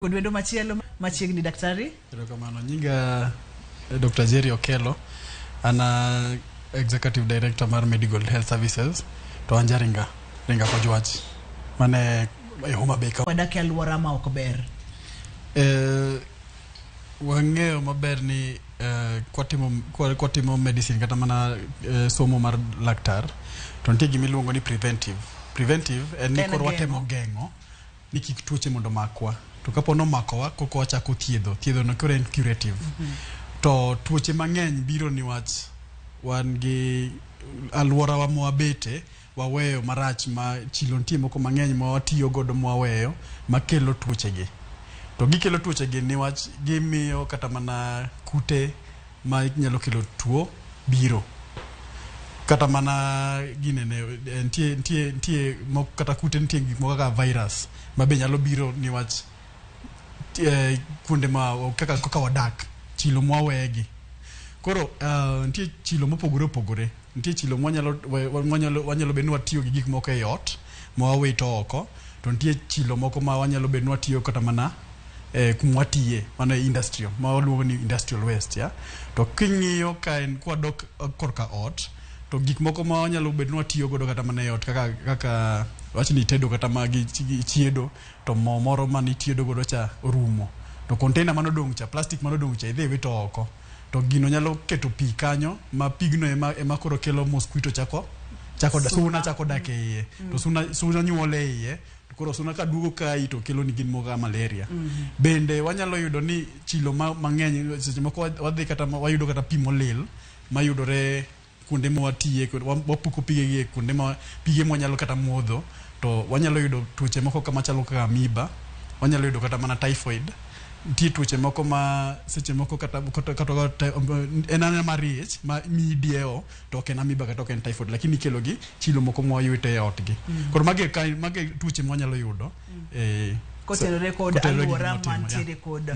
Kod wendo machielo machiegni daktari. Erokamano. Nyinga Dr. Jerry Okello. An a Executive Director mar Medical Health Services to an jaringa, Ringa Kojwach mane e Homa Bay County. Wadak e alwora ma ok ber. Wang'eyo maber ni kwatimo, kwatimo medicine kata mana somo mar laktar to nitie gima iluongo ni preventive. Preventive en ni En koro geng'o. Watemo geng'o ni kik tuoche mondo omakwa. To kapo ni omakowa koko wachako thiedho. Thiedho no koro en curative. To tuoche mang'eny biro niwach wan gi alworawa mwabete waweyo marach ma chilo nitie moko mang'eny ma watiyo godo mwaweyo makelo tuoche gi. To gikelo tuoche gi niwach gimiyo kata mana kute ma nyalo kelo tuo biro. Kata mana ginene nitie nitie nitie moko kata kute nitie gik moko kaka virus ma be nyalo biro niwach kuonde ma kaka kaka wadak chilo mwawegi. Koro nitie chilo mopogore opogore. Nitie chilo mwanyalo mwanyalo wanyalo bedo ni watiyo gi gik moko e ot ma wawito oko to nitie chilo moko ma wanyalo bedo ni watiyo kata mana kuma watiye mano e industrial ma waluongo ni industrial waste ya. To king'iyo ka en kwadok korka ot to gik moko ma wanyalo bedo ni watiyo godo kata mana e ot kaka kaka wach ni itedo kata ma gi chiedo to mo moro mane itedo godo cha orumo to container manodong' cha plastic manodong' cha idhi iwito oko to gino nyalo keto pi kanyo ma pigno ema, ema koro kelo mosquito chako chako suna chako dak e iye to suna suna nyuol e iye to koro suna ka duogo kai to kelo ni gin moko kaka malaria. Bende wanyalo yudo ni chilo ma, mang'eny seche moko wadhi kata wayudo kata pi molil mayudore kuonde ma watiye wapuko pige gi e kuonde ma pige mwanyalo kata modho to wanyalo yudo tuoche moko kama chalo kaka amoeba wanyalo yudo kata mana typhoid nitie tuoche moko ma seche moko kata kata, kata en anena mar ich ma midiewo to ok en amoeba kata ok en typhoid lakini ikelo gi chilo moko mwawito e ot gi. Koro magi e magi e tuoche mwanyalo yudo kotenore kod kotenore gi alwora gima watimo, mantiere kod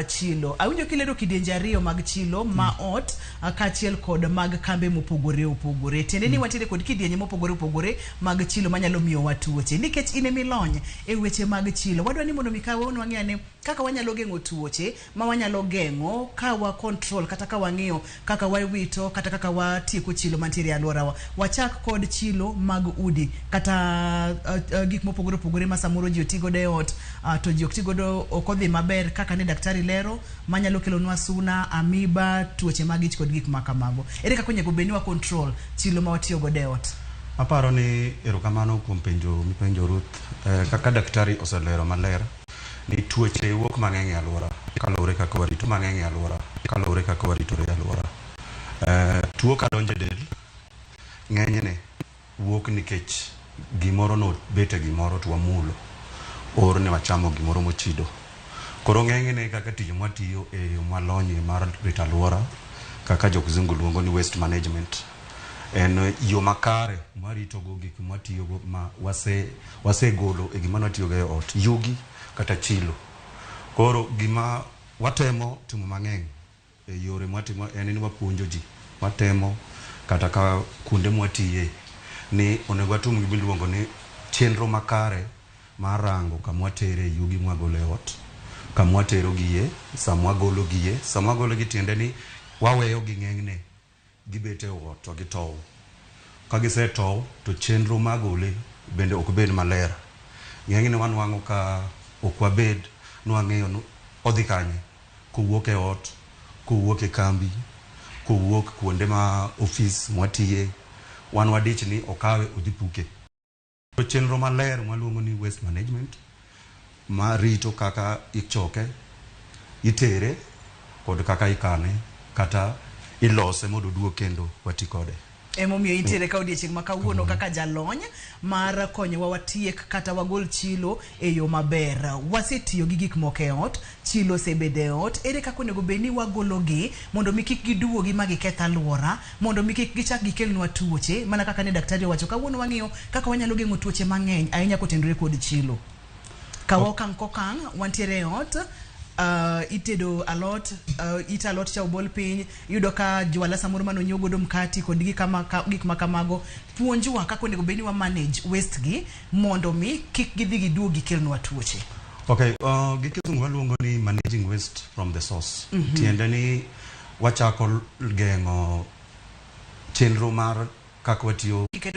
chilo. Awinjo kilero kidienje ariyo mag chilo ma ot kaachiel kod mag kambe mopogore opogore. Tiende ni wantiere kod kidienje mopogore opogore mag chilo manyalo miyowa tuoche. Nikech in emilony e weche mag chilo, wadwa ni mondo mi kawuono wang'e ane kaka wanyalo geng'o tuoche ma wanyalo geng'o ka wa control kata ka wang'iyo kaka wawito kata kaka watieko chilo mantiere e alworawa. Wachak kod chilo mag udi kata gik mopogore opogore ma samoro ji oti godo e ot to ji ok ti godo ok odhi maber kaka ne daktari lero manyalo kelonwa suna, amoeba, tuoche mag ich kod gik ma kamago. Ere kaka onego bed ni wa control chilo ma watiyo godo e ot? Aparo ni erokamano kuom penjo mipenjo Ruth. Kaka daktari oselero maler ni tuoche wuok mang'eny e alwora kaluwore kaka warito mang'eny e alwora kaluwore kaka waritore e alwora. Tuo kadonjo e del ng'enyne wuok nikech gimoro nobet e gimoro to wamulo or ne wachamo gimoro mochido. Koro ng'enyne kaka tich mwatiyo e yo mwalonyie mar rito alwora kaka jo kizungu luongo ni waste management en yo makare mwaritogo gik mwatiyogo ma wasegolo e gima nwatiyogo e ot, yugi kata chilo. Koro gima watemo timo mang'eny e yore mwatimo en ni wapuonjo ji, watemo kata ka kuonde mwatiye ni onego watim gima iluongo ni chenro makare mar rango kama watere yugi mwagolo e ot, kama watero gie, sama wagolo gie, sama wagolo gi tiende ni waweyo gi ng'enyne gibet e ot to gitow. Ka gisetow to chenro mar gole bende ok bed maler. Ng'enyne wanwang'o ka ok wabed ni wang'eyo ni odhi kanye kowuok e ot, kowuok e kambi, kowuok kuonde ma ofis mwatiye, wan wadich ni okawe odhi puke. Chenro maler mwaluongo ni waste management ma rito kaka ichoke, itere kod kaka ikane kata ilose mondo oduog kendo wati kode. Emomiyo intiere ka odiechieng' ma kawuono kaka jalony mar konyowa watiek kata wagol chilo e yo maber. Wasetiyo gi gik moko e ot, chilo osebedo e ot, ere kaka onego bed ni wagologi mondo mi kik giduogi ma giketh alwora, mondo mi kik gichak gikelnwa tuoche, mana kaka ne daktari owacho. Kawuono wang'iyo kaka wanyalo geng'o tuoche mang'eny ahinya kotenore kod chilo. Kaw okang' kokang', wantiere e ot, itedo alot, it alot cha obol piny, iyudo ka jwala samoro mane onyiew godo mkati kod gik ma gik ma kamago. Puonjwa kaka onego bed ni wa manage waste gi mondo mi kik gidhi giduog gikelnwa tuoche. Okay, gi kizungu waluongo ni managing waste from the source. Tiende ni wachako geng'o chenro mar kaka watiyo Iketo